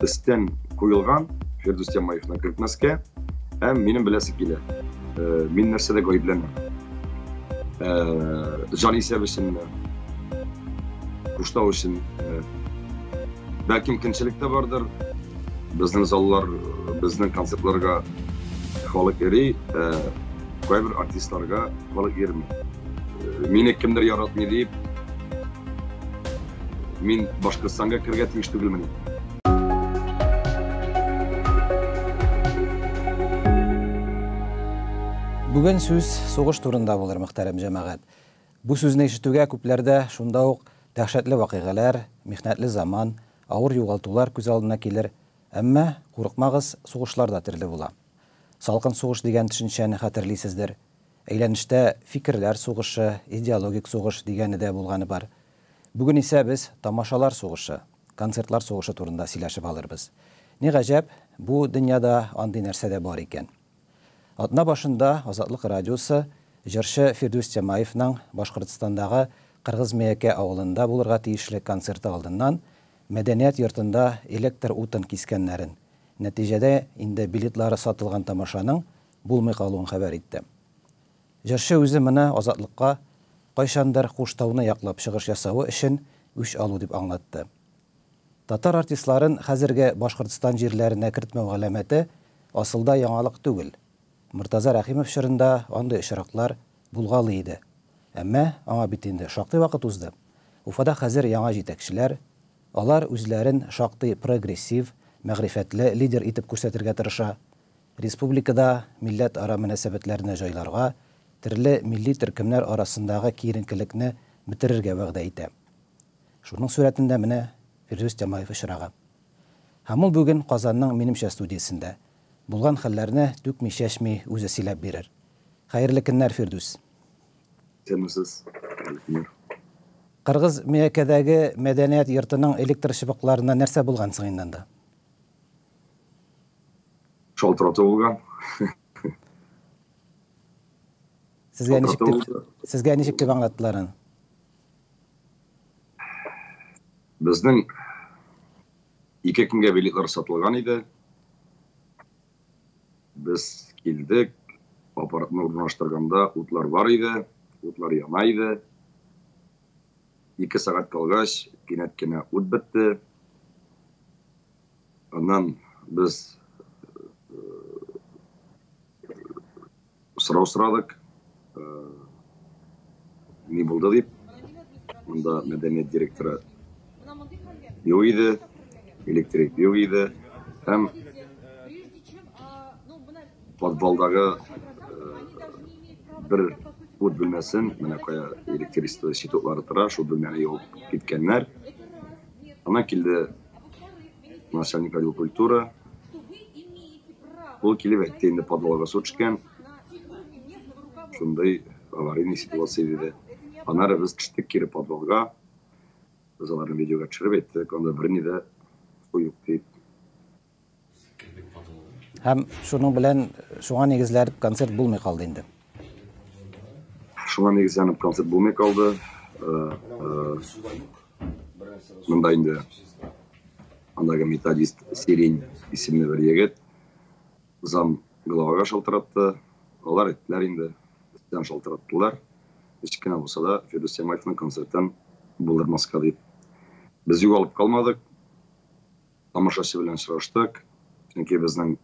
Өстән куелган Фирдүс Тямаевны кертмәскә, һәм минем беләсе килә. Мин нәрсәдә гаепләнәм? Җан исәп өченме? Куштау өчен. Бәлкем көнчелек тә бардыр. Безнең заллар, безнең концертларга халык йөри, кайбер артистларга халык йөрми. Мине кемдер яратмый дип, мин Башкортстанга керергә тиеш түгелмени? Бүген сүз сугыш турында булыр, мөхтәрәм җәмәгать. Бу сүзне ишетүгә күпләрдә шунда ук дәһшәтле вакыйгалар, михнәтле заман, авыр югалтулар күз алдына килер. Әмма, курыкмагыз, сугышлар да төрле була. Салкын сугыш дигән төшенчәне хәтерлисездер. Әйләнештә фикерләр сугышы, идеологик сугыш дигәне дә булганы бар. Бүген исә без тамашалар сугышы, концертлар сугышы турында сөйләшеп алырбыз. Ни гаҗәп, бу дөньяда андый нәрсә дә бар икән. Атна башында Азатлык радиосы җырчы Фирдүс Тямаевның Башкортстандагы Кыргыз-Миякә авылында булырга тиешле концерты алдыннан Мәдәният йортында электр утын кискәннәрен, нәтиҗәдә инде билетлары сатылган тамашаның булмый калуын хәбәр итте. Җырчы үзе моны Азатлыкка кайчандыр Куштауны яклап чыгыш ясавы өчен үч алу дип аңлатты. Татар артистларын хәзерге Башкортстан җирләренә кертмәү галәмәте асылда яңалык түгел. Мортаза Рәхимов чорында андый очраклар булгалый иде. Әмма аңа бит инде шактый вакыт узды. Уфада хәзер яңа җитәкчеләр, алар үзләрен шактый прогрессив, мәгърифәтле лидер итеп күрсәтергә тырыша. Республикада милләтара мөнәсәбәтләрне җайларга, төрле милли төркемнәр арасындагы киеренкелекне бетерергә вәгъдә итә. Шуның сурәтендә менә Фирдүс Тямаев очрагы. Һәм ул бүген Казанның Минемчә студиясендә. Булган хәлләрне түкми-чәчми үзе сөйләп бирер. Хәерле көннәр, Фирдүс! Исәнмесез, хәерле көннәр. Кыргыз Миякәдәге мәдәният йортының электр чыбыкларына нәрсә булган соң инде анда? Шалтырату булган. Сезгә ничек дип, сезгә ничек дип аңлаттылар аны? Безнең ике көнгә билетлар сатылган иде. Без килдек, аппаратны урнаштырганда утлар бар иде, утлар яна иде. 2 сәгать калгач, кинәт кенә ут бетте. Аннан без сорау сорадык, ни булды дип. Монда мәдәният директоры юк иде, электрик юк иде. Һәм подвалдагы бер ут бүлмәсен, менә кая электричество щитоклары тора, шул бүлмәне ябып киткәннәр. Аннан килде начальник отдела культуры. Ул килеп әйтте, инде подвалга су төшкән. Шундый аварийный ситуация диде. Аннары без төштек кире подвалга. Без аларны видеога төшереп әйттек, анда берни дә су юк дип. Һәм шуның белән шуңа нигезләнеп концерт булмый калды инде. Шуңа нигезләнеп концерт булмый калды. Монда инде андагы методист Сирень исемле бер егет зам главага шалтыратты. Алар әйттеләр инде, өстән шалтыраттылар. Ничек кенә булса да Фирдүс Тямаевның концертын булдырмаска дип. Без югалып калмадык. Тамашачы белән очраштык. Чөнки безнең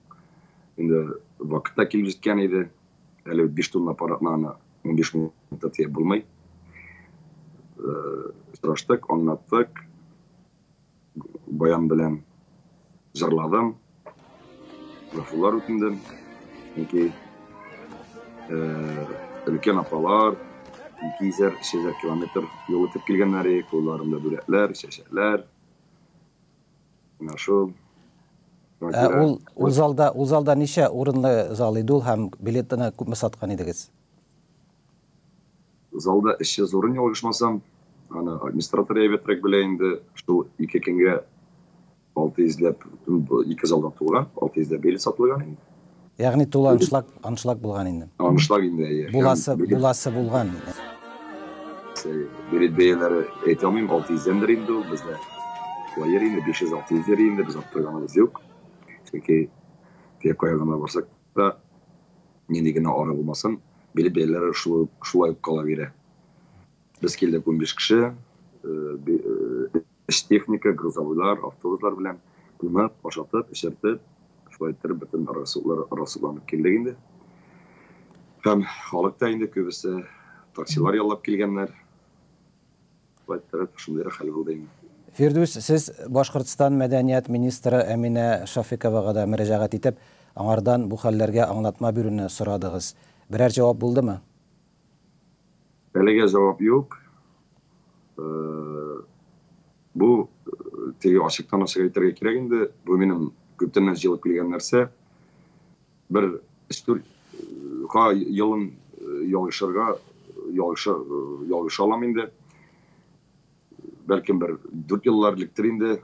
инде вакыт та килеп җиткән иде. Әле 5 тонна аппаратны аны 15 минутта төяп булмый. Очраштык, аңлаттык. Баян белән җырладым. Гафулар үтендем. Чөнки өлкән апалар 200-әр, 300-әр километр юл үтеп килгәннәр, кулларында бүләкләр, чәчәкләр. Менә шул. Ә ул залда ничә урынлы зал иде ул һәм билетны күпме саткан идегез? Залда 300 урын, ялгышмасам. Аны администратор әйбәтрәк белә инде. Шул ике көнгә 600 ләп, ике залда тулган, 600 ләп билет сатылган инде. Ягъни тулы аншлаг, аншлаг булган инде. Аншлаг инде, әйе. Буласы, буласы булган. Билет бәяләре әйтә алмыйм, 600 дәндер инде ул бездә. Шулай йөри инде, 500-600 йөри инде, без арттырганыбыз юк. Чөнки теге кая гына барсак та, нинди генә ары булмасын, билет бәяләре шулай ук кала бирә. Без килдек 15 кеше, эш техника, грузовойлар, автобуслар белән кунып, ашатып, эчертеп, шулай иттереп бөтен расходланып килдек инде. Һәм халык та инде күбесе таксилар яллап килгәннәр. Шулай иттереп, шундыйрак хәл булды инде. Фирдүс, сез Башкортстан мәдәният министры Әминә Шафиковага да мөрәҗәгать итеп, аңардан бу хәлләргә аңлатма бирүне сорадыгыз. Берәр җавап булдымы? Әлегә җавап юк. Бу теге ачыктан ачык әйтергә кирәк инде, бу минем күптәннән җыелып килгән нәрсә. Бер өч-дүрт ка елын ялгышырга, ялгыша, ялгыша алам инде. Бәлкем бер 4 еллар электер инде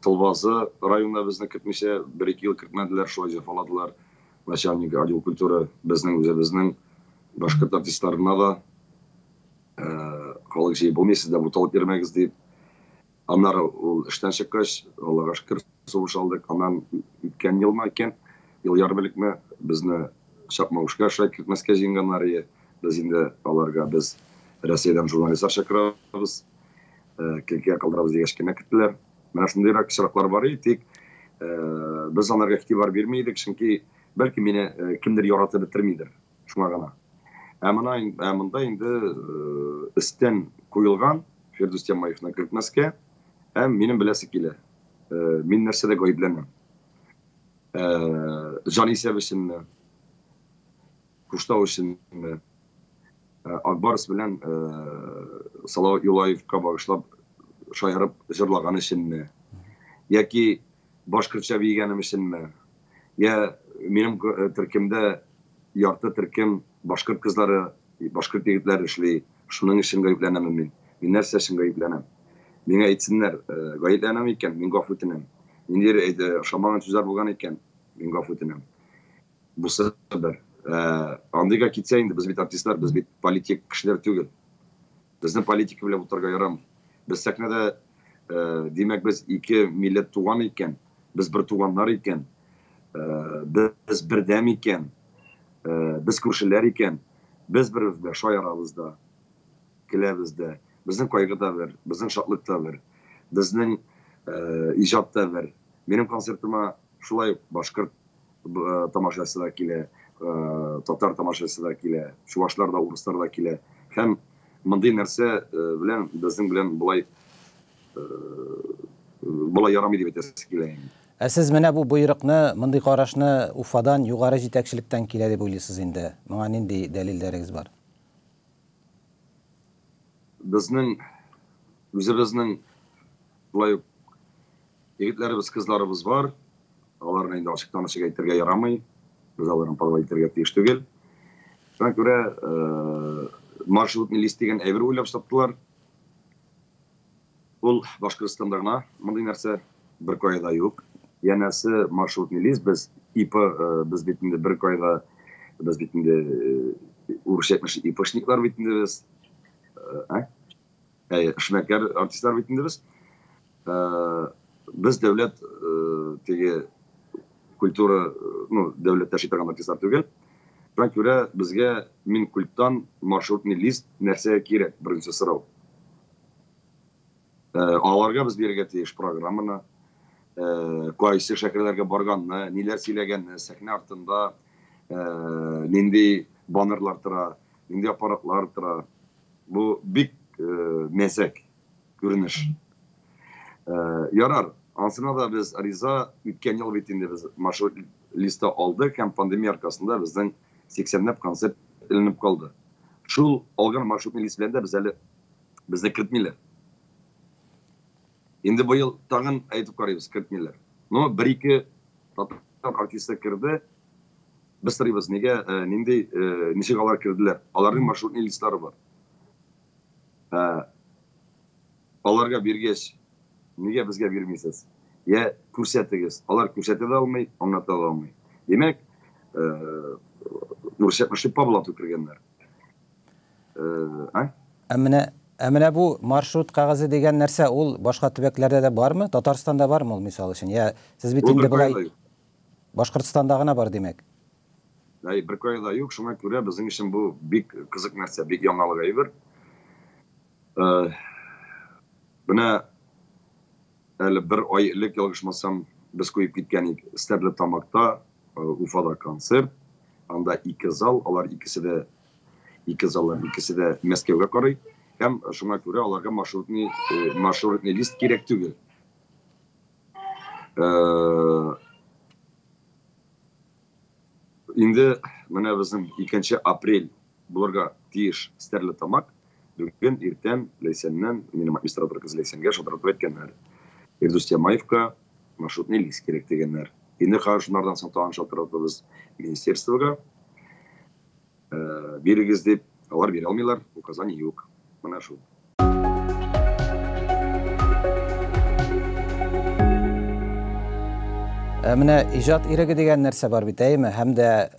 Тылбазы районына безне кертмичә, бер-ике ел кертмәделәр, шулай җәфаладылар. Начальник отдел культуры безнең үзебезнең башкорт артистларына да халык җыеп булмый, сез дә буталып йөрмәгез дип. Аннары ул эштән чыккач, Аллага шөкер, сугыш алдык. Аннан үткән елмы икән, ел ярым элекме, безне Чакмагышка шулай кертмәскә җыенганнар иде. Без инде аларга без Россиядән журналистлар чакырабыз, килкегә калдырабыз дигәч кенә керттеләр. Менә шундыйрак очраклар бар иде, тик без аларга игътибар бирми идек, чөнки бәлки мине кемдер яратып бетермидер, шуңа гына. Ә мына ә монда инде өстән куелган Фирдүс Тямаевны кертмәскә, һәм минем беләсе килә. Мин нәрсәдә гаепләнәм? Җан исәп өченме? Куштау өченме? Акбарс белән Салават Юлаевка багышлап шаярып җырлаган өченме? Яки башкортча биегәнем өченме? Я минем төркемдә ярты төркем башкорт кызлары, башкорт егетләре эшли, шуның өчен гаепләнәме мин? Мин нәрсә өчен гаепләнәм? Миңа әйтсеннәр, гаепләнәм икән, мин гафу үтенәм. Ниндидер ошамаган сүзләр булган икән, мин гафу үтенәм. Бусы бер. Андыйга китсә инде, без бит артистлар, без бит политик кешеләр түгел. Безне политика белән бутарга ярамый. Без сәхнәдә, димәк, без ике милләт туган икән, без бер туганнар икән, без бердәм икән, без күршеләр икән, без бер-беребез белән шаярабыз да, көләбез дә. Безнең кайгы да бер, безнең шатлык та бер, безнең иҗат та бер. Минем концертыма шулай ук башкорт тамашасы да килә, татар тамашасы да килә, чувашлар да, урыслар да килә. Һәм мондый нәрсә белән безнең белән болай болай ярамый дип әйтәсе килә инде. Ә сез менә бу боерыкны, мондый карашны Уфадан, югары җитәкчелектән килә дип уйлыйсыз инде? Моңа нинди дәлилләрегез бар? Безнең үзебезнең шулай ук егетләребез, кызларыбыз бар. Аларны инде ачыктан ачык әйтергә ярамый. Без аларны подводить итәргә тиеш түгел. Шуңа күрә маршрутный лист дигән әйбер уйлап таптылар. Ул Башкортстанда гына мондый нәрсә бер кая да юк. Янәсе маршрутный лист без ИП без бит инде бер кайда без бит инде урысча әйтмешли ИПшниклар бит инде без. Ә? Эшмәкәр артистлар бит инде без. Без дәүләт теге культура, ну, дәүләттә эшли торган артистлар түгел. Шуңа күрә безгә Минкульттан маршрутный лист нәрсәгә кирәк? Беренче сорау. Аларга без бирергә тиеш программаны, кайсы шәһәрләргә барганны, ниләр сөйләгәнне, сәхнә артында нинди баннерлар тора, нинди аппаратлар тора. Бу бик мәзәк күренеш. Ярар, ансына да без риза. Үткән ел бит инде без маршрут листы алдык һәм пандемия аркасында безнең 80ләп концерт эленеп калды. Шул алган маршрутный лист белән дә без әле безне кертмиләр. Инде быел тагын әйтеп карыйбыз, кертмиләр. Но бер-ике татар артисты керде. Без сорыйбыз, нигә, нинди, ничек алар керделәр? Аларның маршрутный листлары бар. Аларга биргәч, нигә безгә бирмисез? Я күрсәтегез. Алар күрсәтә дә алмый, аңлата да алмый. Димәк, урысча әйтмешли, по блату кергәннәр. Ә менә Ә менә бу маршрут кәгазе дигән нәрсә, ул башка төбәкләрдә дә бармы? Татарстанда бармы ул, мисал өчен? Я сез бит инде болай Башкортстанда гына бар, димәк. Әй, беркая да юк, шуңа күрә безнең өчен бу бик кызык нәрсә, бик яңалык әйбер. Менә әле бер ай элек, ялгышмасам, без куеп киткән идек Стәрлетамакта, Уфада концерт. Анда ике зал, алар икесе дә ике заллар икесе дә Мәскәүгә карый. Һәм шуңа күрә аларга маршрутный маршрутный лист кирәк түгел. Инде менә безнең 2 апрель булырга тиеш Стәрлетамак. Бүген иртән Ләйсәннән, минем администратор кыз Ләйсәнгә шалтыратып әйткәннәр. Илдус Тямаевка маршрутный лист кирәк дигәннәр. Инде хәзер шунардан соң тагын шалтыратабыз министерствога. Бирегез дип, алар бирә алмыйлар, указание юк. Менә шул. Ә менә иҗат иреге дигән нәрсә бар бит, әйеме? Һәм дә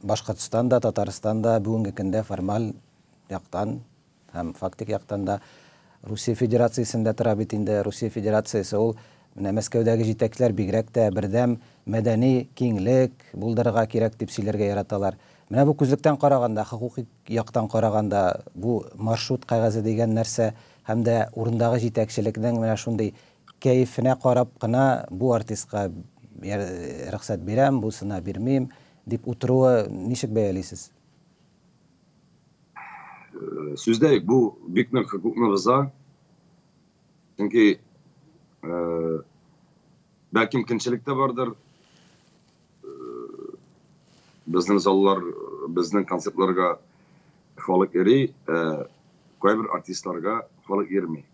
Башкортстан да, Татарстан да бүгенге көндә формаль яктан һәм фактик яктан да Русия Федерациясендә тора бит инде. Русия Федерациясе ул менә Мәскәүдәге җитәкчеләр бигрәк тә бердәм мәдәни киңлек булдырырга кирәк дип сөйләргә яраталар. Менә бу күзлектән караганда, хокукый яктан караганда, бу маршрут кәгазе дигән нәрсә һәм дә урындагы җитәкчелекнең менә шундый кәефенә карап кына бу артистка рөхсәт бирәм, бусына бирмим дип утыруы ничек бәялисез? Сүздә юк, бу бик нык хокукны боза. Чөнки бәлкем көнчелек тә бардыр. Безнең заллар, безнең концертларга халык йөри, ә кайбер артистларга халык йөрми.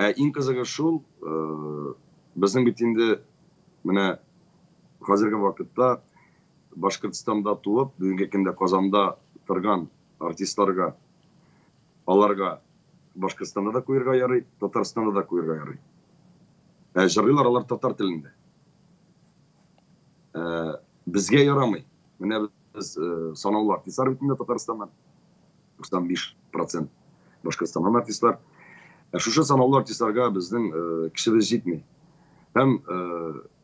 Ә иң кызыгы шул, безнең бит инде менә хәзерге вакытта Башкортстанда туып, бүгенге көндә Казанда торган артистларга, аларга Башкортстанда да куерга ярый, Татарстанда да куерга ярый. Ә җырлыйлар алар татар телендә. Безгә ярамый. Менә без санаулы артистлар бит инде Татарстаннан. 95% Башкортстаннан артистлар. Ә шушы санаулы артистларга безнең кешебез җитми. Һәм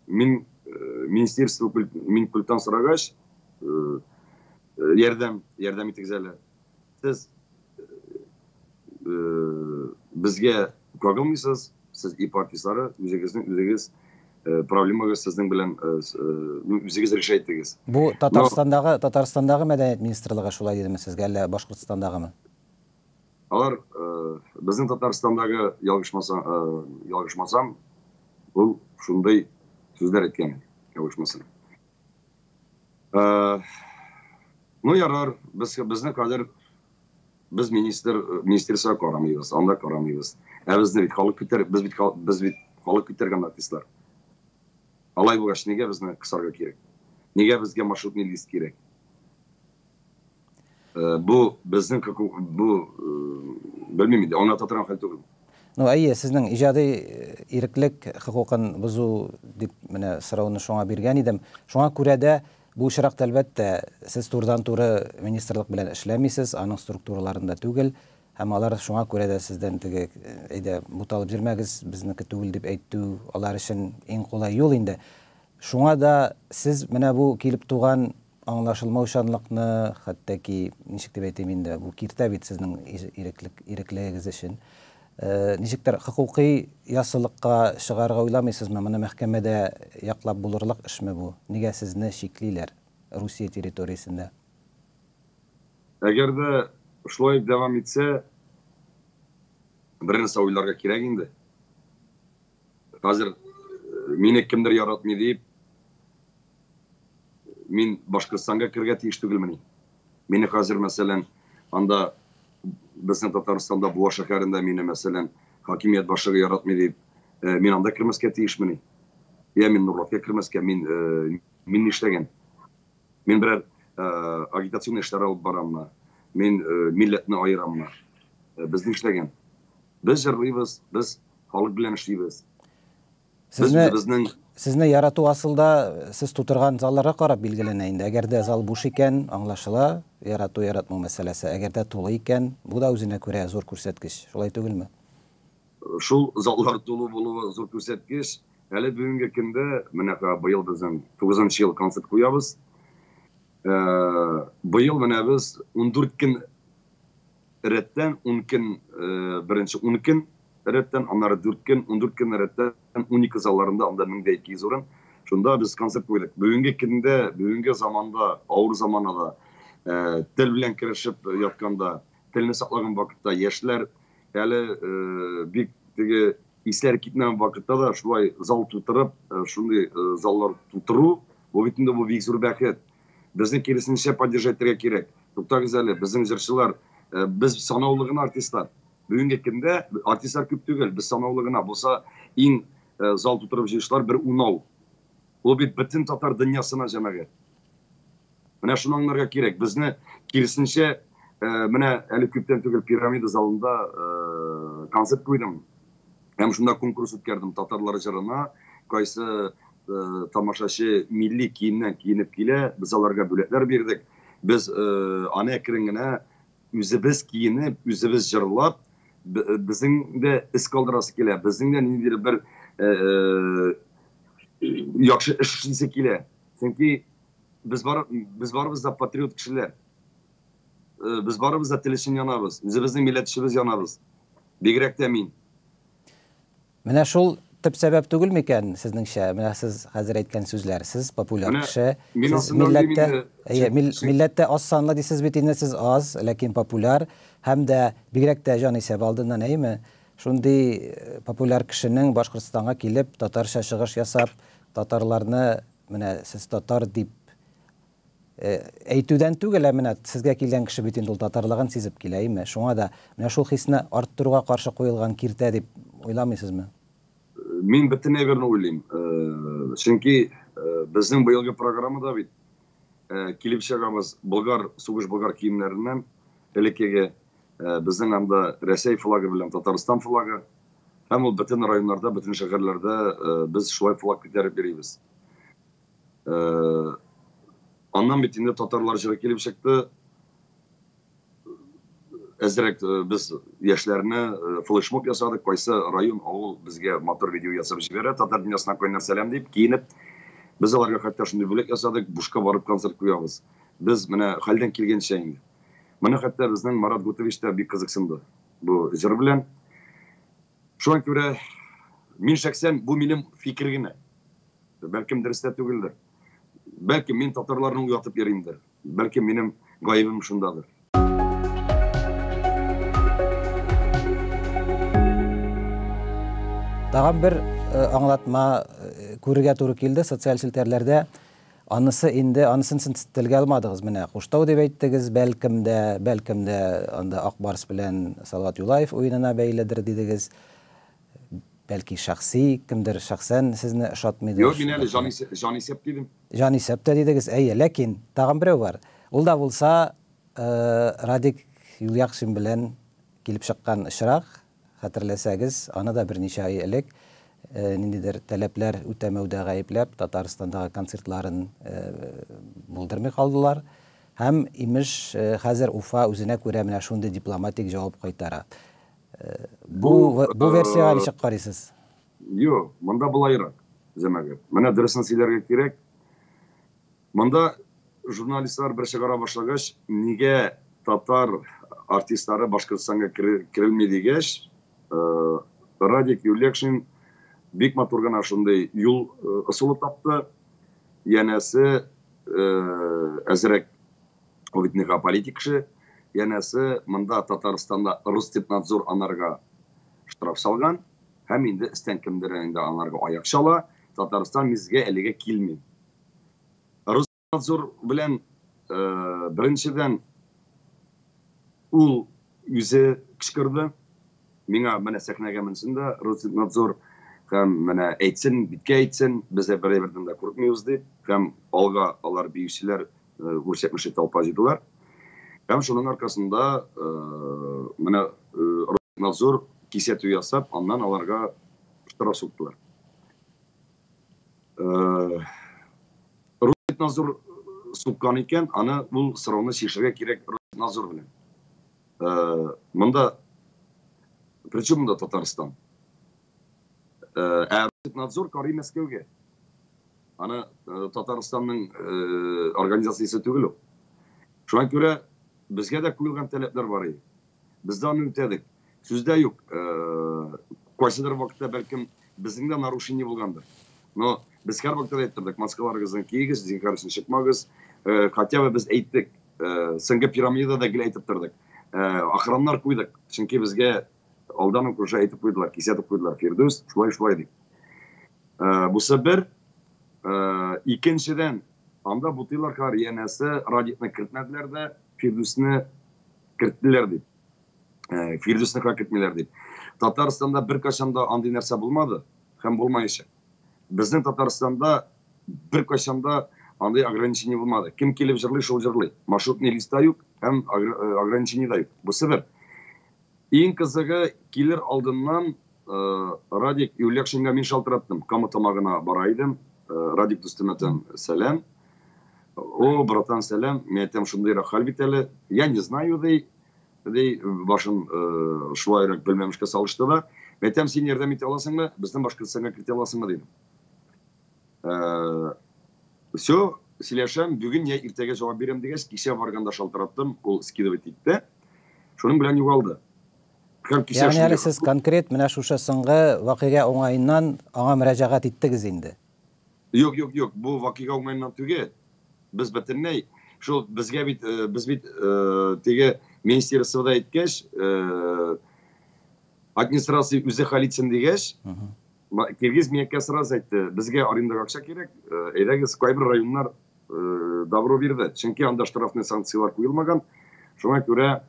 мин министерство Минкульттан сорагач, ярдәм, ярдәм итегез әле. Сез безгә кагылмыйсыз, сез ИП артистлары, үзегезнең үзегез проблемагыз сезнең белән үзегез решать итегез. Бу Татарстандагы Татарстандагы мәдәният министрлыгы шулай дидеме сезгә, әллә Башкортстандагымы? Алар безнең Татарстандагы ялгышмасам, ялгышмасам, ул шундый сүзләр әйткән, ялгышмасам. Ну ярар, без безне хәзер без министр министерствога карамыйбыз, анда карамыйбыз. Ә безне бит халык күтәр, без бит без бит халык күтәргән артистлар. Алай булгач, нигә безне кысарга кирәк? Нигә безгә маршрутный лист кирәк? Бу безнең бу белмим инде, аңлата торган хәл түгел. Ну, әйе, сезнең иҗади иреклек хокукын бозу дип менә сорауны шуңа биргән идем. Шуңа күрә дә бу очракта, әлбәттә, сез турыдан-туры министрлык белән эшләмисез, аның структураларында түгел, һәм алар шуңа күрә дә сездән теге, әйдә, буталып йөрмәгез, безнеке түгел дип әйтү алар өчен иң кулай юл инде. Шуңа да сез менә бу килеп туган аңлашылмаучанлыкны, хәтта ки, ничек дип әйтим инде, бу киртә бит сезнең иреклек, иреклегегез өчен. Ничектер хокукый яссылыкка чыгарга уйламыйсызмы? Моны мәхкәмәдә яклап булырлык эшме бу? Нигә сезне чиклиләр Русия территориясендә? Әгәр дә шулай дәвам итсә, бер нәрсә уйларга кирәк инде. Хәзер мине кемдер яратмый дип, мин Башкортстанга керергә тиеш түгелмени? Мине хәзер, мәсәлән, анда безнең Татарстанда Буа шәһәрендә мине, мәсәлән, хакимият башлыгы яратмый дип, мин анда кермәскә тиешмени? Я мин Нурлатка кермәскә, мин мин нишләгән? Мин берәр агитационный эшләр алып бараммы? Мин милләтне аераммы? Без нишләгән? Без җырлыйбыз, без халык белән эшлибез. Сезне, Без үзебезнең сезне ярату асылда сез тутырган залларга карап билгеләнә инде. Әгәр дә зал буш икән, аңлашыла, ярату яратмау мәсьәләсе. Әгәр дә тулы икән, бу да үзенә күрә зур күрсәткеч. Шулай түгелме? Шул заллар тулы булуы зур күрсәткеч. Әле бүгенге көндә, менә быел безнең 9 ел концерт куябыз. Быел менә без 14 көн рәттән, 10 көн, беренче 10 көн рәттән, аннары 4 көн, 14 көн рәттән 12 залларында, анда 1200 урын. Шунда без концерт куйдык. Бүгенге көндә, бүгенге заманда, авыр заманада, тел белән керешеп ятканда, телне саклаган вакытта яшьләр әле бик теге исләре китмәгән вакытта да шулай зал тутырып, шундый заллар тутыру, бу бит инде бу бик зур бәхет. Безне киресенчә поддержать итәргә кирәк. Туктагыз әле, безнең җырчылар, без санаулы гына артистлар. Бүгенге көндә артистлар күп түгел, без санаулы гына. Булса, иң зал тутырып җыючылар бер унау. Ул бит бөтен татар дөньясына җәмәгать. Менә шуны аңларга кирәк. Безне киресенчә, менә әле күптән түгел Пирамида залында концерт куйдым. Һәм шунда конкурс үткәрдем татарлар җырына. Кайсы тамашачы милли киемнән киенеп килә, без аларга бүләкләр бирдек. Без аны әкрен генә үзебез киенеп, үзебез җырлап, безнең дә эз калдырасы килә, безнең дә ниндидер бер яхшы эш эшлисе килә. Чөнки без бар, без барыбыз да патриот кешеләр. Без барыбыз да тел өчен янабыз, үзебезнең милләт өчен янабыз. Бигрәк тә мин. Менә шул төп сәбәп түгел микән сезнеңчә? Менә сез хәзер әйткән сүзләр. Сез популяр кеше, сез милләттә, әйе, милләттә аз санлы дисез бит инде, сез аз, ләкин популяр һәм дә бигрәк тә җан исәп алдыннан, әйеме? Шундый популяр кешенең Башкортстанга килеп, татарча чыгыш ясап, татарларны менә сез татар дип әйтүдән түгел, ә менә сезгә килгән кеше бит инде ул татарлыгын сизеп килә, әйме? Шуңа да менә шул хисне арттыруга каршы куелган киртә дип уйламыйсызмы? Мин бөтен әйберне уйлыйм. Чөнки безнең быелгы программада бит килеп чыгабыз болгар, сугыш болгар киемнәреннән, элеккеге безнең анда Рәсәй флагы белән Татарстан флагы. Һәм ул бөтен районнарда, бөтен шәһәрләрдә без шулай флаг күтәреп йөрибез. Аннан бит инде татарлар җыры килеп чыкты. Әзрәк без яшьләрне флешмоб ясадык. Кайсы район, авыл безгә матур видео ясап җибәрә, татар дөньясына кайнар сәлам дип киенеп. Без аларга хәтта шундый бүләк ясадык, бушка барып концерт куябыз. Без менә хәлдән килгәнчә инде. Моны хәтта безнең Марат Гутович та бик кызыксынды бу җыр белән. Шуңа күрә мин шәхсән бу минем фикер генә. Бәлкем дөрес тә түгелдер. Бәлкем мин татарларны уятып йөримдер. Бәлкем минем гаебем шундадыр. Тагын бер аңлатма күрергә туры килде социаль челтәрләрдә. Анысы инде, анысын сез телгә алмадыгыз, менә Куштау дип әйттегез, бәлкем дә, бәлкем дә анда Ак Барс белән Салават Юлаев уенына бәйледер дидегез. Бәлки шәхси, кемдер шәхсән сезне ошатмыйдыр. Юк, мин әле җанисәп дидем. Җанисәп тә дидегез, әйе, ләкин тагын берәү бар. Ул да булса Радик Юльякшин белән килеп чыккан очрак, хәтерләсәгез, аны да берничә ай элек ниндидер таләпләр үтәмәүдә гаепләп, Татарстандагы концертларын булдырмый калдылар. Һәм, имеш, хәзер Уфа үзенә күрә менә шундый дипломатик җавап кайтара. Бу, бу версиягә ничек карыйсыз? Юк, монда болайрак, җәмәгать. Менә дөресен сөйләргә кирәк. Монда журналистлар бер чыгара башлагач, нигә татар артистлары Башкортстанга керелми дигәч, Радик Юльякшин бик матур гына шундый юл ысулы тапты. Янәсе, әзрәк ул бит мега политик кеше. Янәсе, монда Татарстанда Ростехнадзор анарга штраф салган һәм инде өстән кемдер инде анарга аяк чала. Татарстан безгә әлегә килми. Ростехнадзор белән беренчедән ул үзе кычкырды. Миңа менә сәхнәгә менсен дә Ростехнадзор һәм менә әйтсен, биткә әйтсен, без дә бер әйбердән дә курыкмыйбыз дип, һәм алга алар биючеләр күрсәтмеше толпа җыйдылар. Һәм шуның аркасында менә Ростехнадзор кисәтү ясап, аннан аларга штраф суктылар. Росветнадзор суккан икән, аны ул сорауны чишәргә кирәк Росветнадзор белән. Монда причем монда Татарстан? Ә Росветнадзор карый Мәскәүгә. Аны Татарстанның организациясе түгел ул. Шуңа күрә безгә дә куелган таләпләр бар иде. Без дә аны үтәдек. Сүз дә юк, кайсыдыр вакытта бәлкем безнең дә нарушение булгандыр. Но без һәрвакытта да әйттердек, маскаларыгызны киегез, зинһар өчен чыкмагыз. Хотя бы без әйттек, соңгы пирамидада да гел әйтеп тордык. Охраннар куйдык, чөнки безгә алдан ук уже әйтеп куйдылар, кисәтеп куйдылар, Фирдүс, шулай-шулай дип. Бусы бер. Икенчедән, анда бутыйлар кар, янәсе, Радикны кертмәделәр дә, Фирдүсне керттеләр дип. Фирдүсне кертмиләр дип. Татарстанда беркайчан да андый нәрсә булмады һәм булмаячак. Безнең Татарстанда беркайчан да андый ограничение булмады. Кем килеп җырлый, шул җырлый. Маршрутный листа юк һәм ограничение да юк. Бусы бер. Иң кызыгы, килер алдыннан Радик Юльякшинга мин шалтыраттым. Кама Тамагына бара идем. Радик дустым әйтәм, сәлам. О, братан, сәлам. Мин әйтәм, шундыйрак хәл бит әле. Я не знаю, ди. Ди, башын шулайрак белмәмешкә салышты да. Мин әйтәм, син ярдәм итә аласыңмы? Безнең Башкортстанга кертә аласыңмы, дидем. Все, сөйләшәм, бүген я иртәгә җавап бирәм дигәч, кичә барганда шалтыраттым, ул скидывать итте. Шуның белән югалды. Һәм кичә Ягъни әле сез конкрет менә шушы соңгы вакыйга уңаеннан аңа мөрәҗәгать иттегез инде? Юк, юк, юк, бу вакыйга уңаеннан түгел. Без бөтенләй шул безгә бит без бит теге министерствода әйткәч, администрация үзе хәл итсен дигәч, Киргиз Миякә сразу әйтте, безгә арендага акча кирәк, әйдәгез, кайбер районнар добро бирде, чөнки анда штрафный санкцияләр куелмаган. Шуңа күрә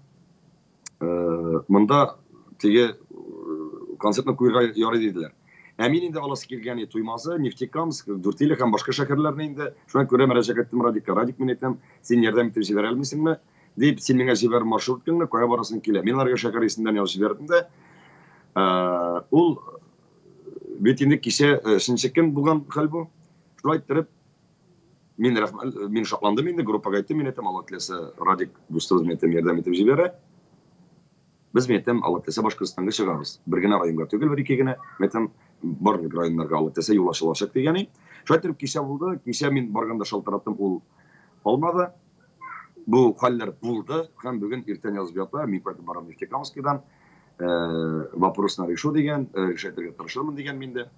монда теге концертны куярга ярый диделәр. Ә мин инде аласы килгән Туймазы, Нефтекамск, Дүртөйле һәм башка шәһәрләрне инде. Шуңа күрә мөрәҗәгать иттем Радикка. Радик, мин әйтәм, син ярдәм итеп җибәрә алмыйсыңмы? Дип, син миңа җибәр маршруткаңны, кая барасың килә. Мин аларга шәһәр исемнәрен язып җибәрдем дә. Ул бит инде кичә өченче көн булган хәл бу. Шулай иттереп, мин рәхмәт, мин шатландым инде, группага әйттем, мин әйтәм, Алла теләсә, Радик дустыбыз, мин әйтәм, ярдәм итеп җибәрә. Без, мин әйтәм, Алла теләсә, Башкортстанга чыгарбыз. Бер генә районга түгел, бер ике генә. Мин әйтәм, барлык районнарга Алла теләсә юл ачылачак дигән. Шулай итеп кичә булды. Кичә мин барганда шалтыраттым, ул алмады. Бу хәлләр булды һәм бүген иртән язып ята, мин кайтып барам Нефтекамскидан. Вопросны решу дигән, решать итәргә тырышырмын дигән мин дә.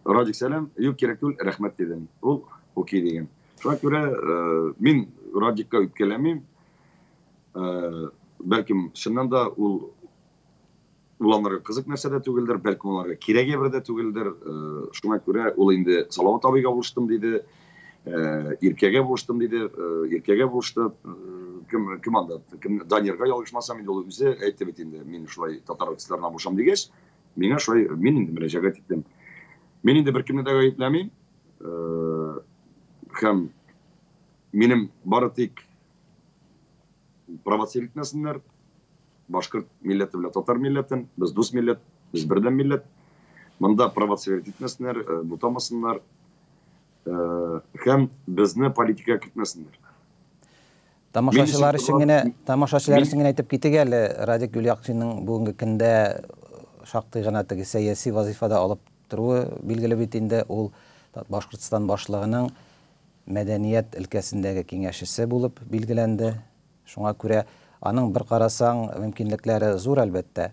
Радик, сәлам, юк, кирәк түгел, рәхмәт дидем. Ул окей дигән. Шуңа күрә мин Радикка үпкәләмим. Бәлкем, чыннан да ул аларга кызык нәрсә дә түгелдер, бәлкем аларга кирәк әйбер дә түгелдер. Шуңа күрә ул инде Салават абыйга булыштым диде, Иркәгә булыштым диде, Иркәгә булышты. Кем, кем анда? Кем, Данирга ялгышмасам, инде ул үзе әйтте бит инде, мин шулай татар артистларына булышам дигәч, миңа шулай, мин инде мөрәҗәгать иттем. Мин инде беркемне дә гаепләмим. Һәм минем бары тик провоцировать итмәсеннәр. Башкорт милләте белән татар милләтен, без дус милләт, без бердәм милләт. Монда провоцировать итмәсеннәр, бутамасыннар. Һәм безне политикага кертмәсеннәр. Тамашачылар өчен генә, тамашачылар өчен генә әйтеп китик әле, Радик Юльякшинның бүгенге көндә шактый гына теге сәяси вазифада алып торуы билгеле бит инде, ул Башкортстан башлыгының мәдәният өлкәсендәге киңәшчесе булып билгеләнде. Шуңа күрә аның бер карасаң мөмкинлекләре зур әлбәттә.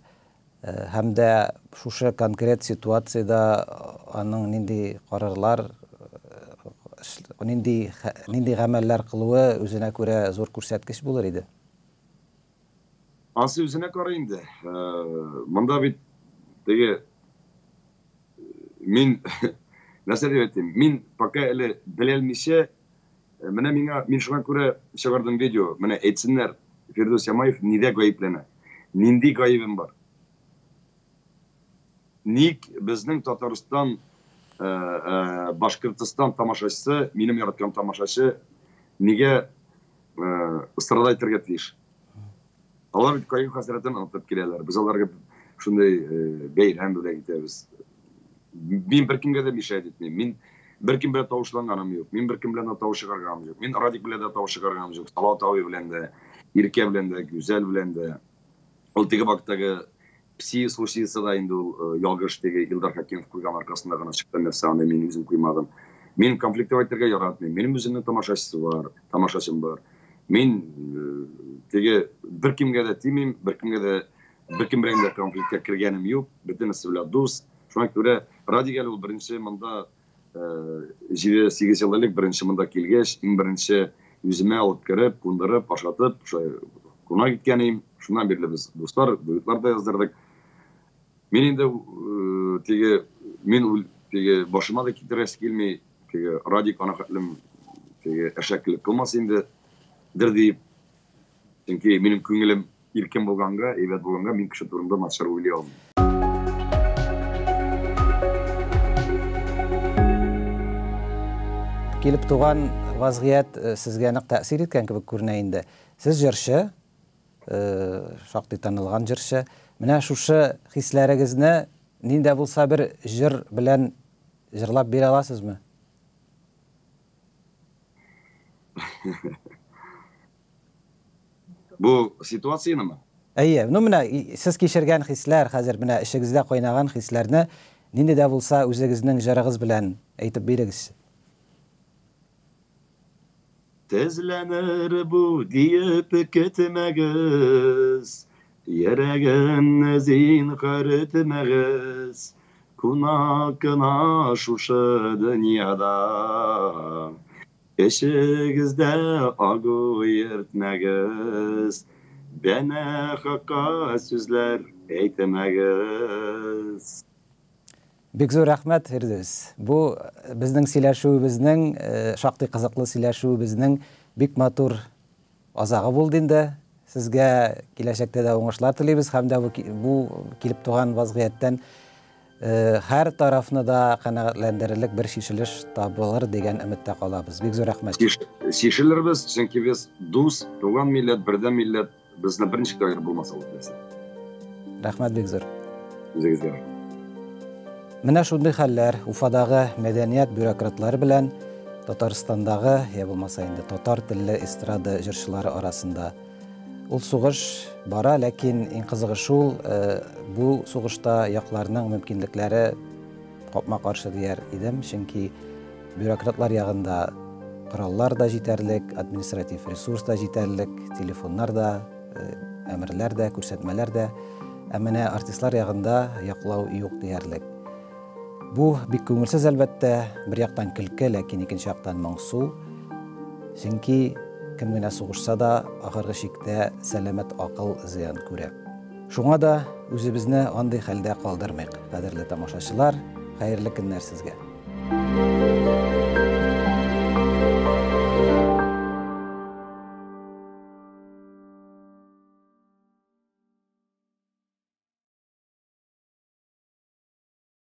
Һәм дә шушы конкрет ситуациядә аның нинди карарлар, нинди нинди гамәлләр кылуы үзенә күрә зур күрсәткеч булыр иде. Ансы үзенә карый инде. Монда бит теге мин нәрсә дип әйтим, мин пока әле беләлмичә, менә миңа, мин шуңа күрә чыгардым видео, менә әйтсеннәр, Фирдүс Ямаев нидә гаепләнә? Нинди гаебем бар? Ник безнең Татарстан, Башкортстан тамашачысы, минем яраткан тамашачы, нигә страдать итәргә тиеш? Алар бит кайгы хәсрәтен онытып киләләр. Без аларга шундый бәйрәм бүләк итәбез. Мин беркемгә дә мешать итмим. Мин беркем белән тавышланганым юк. Мин беркем белән дә тавыш чыгарганым юк. Мин Радик белән дә тавыш чыгарганым юк. Салават абый белән дә, Иркә белән дә, Гүзәл белән дә. Ул теге вакыттагы пси случился да инде ул ялгыш теге Илдар Хәкимов куйган аркасында гына чыкты нәрсә, аны мин үзем куймадым. Мин конфликтовать итәргә яратмыйм. Минем үземнең тамашачысы бар, тамашачым бар. Мин теге беркемгә дә тимим, беркемгә дә беркем белән дә конфликтка кергәнем юк. Бөтенесе белән дус. Шуңа күрә Радик әле ул беренче монда 7-8 ел элек беренче монда килгәч, иң беренче үземә алып кереп, кундырып, ашатып, шулай кунак иткән идем. Шуннан бирле без дуслар, дуэтлар да яздырдык. Мин инде теге мин теге башыма да китерәсе килми, теге Радик ана хәтлем теге әшәкелек кылмас инде дер диеп. Чөнки минем күңелем иркен булганга, әйбәт булганга мин кеше турында начар уйлый алмыйм. Килеп туган вазгыять сезгә нык тәэсир иткән кебек күренә инде. Сез җырчы, шактый танылган җырчы. Менә шушы хисләрегезне нинди дә булса бер җыр белән җырлап бирә аласызмы? Бу ситуациянеме? Әйе, ну менә сез кичергән хисләр, хәзер менә эчегездә кайнаган хисләрне нинди дә булса үзегезнең җырыгыз белән әйтеп бирегезче. Тезләнер бу диеп көтмәгез, Йөрәгемне зинһар итмәгез, Кунак кына шушы дөньяда. Эчегездә агу йөртмәгез, Бәнә хакка сүзләр әйтмәгез. Бик зур рәхмәт, Фирдүс. Бу безнең сөйләшүебезнең, шактый кызыклы сөйләшүебезнең бик матур азагы булды инде. Сезгә киләчәктә дә уңышлар телибез һәм дә бу килеп туган вазгыятьтән һәр тарафны да канәгатьләндерерлек бер чишелеш табылыр дигән өметтә калабыз. Бик зур рәхмәт. Чишелербез, чөнки без дус, туган милләт, бердәм милләт. Безне берничек тә аерып булмас, Алла теләсә. Рәхмәт бик зур. Үзегезгә рәхмәт. Менә шундый хәлләр Уфадагы мәдәният бюрократлары белән Татарстандагы, я булмаса инде татар телле эстрада җырчылары арасында. Ул сугыш бара, ләкин иң кызыгы шул, бу сугышта якларның мөмкинлекләре капма-каршы дияр идем, чөнки Бюрократлар ягында кораллар да җитәрлек, административ ресурс та җитәрлек, телефоннар да, әмерләр дә, күрсәтмәләр дә. Ә менә артистлар ягында яклау юк диярлек. Бу бик күңелсез, әлбәттә, бер яктан көлке, ләкин икенче яктан моңсу. Чөнки кем генә сугышса да, ахыргы чиктә сәламәт акыл зыян күрә. Шуңа да үзебезне андый хәлдә калдырмыйк, кадерле тамашачылар, хәерле көннәр сезгә.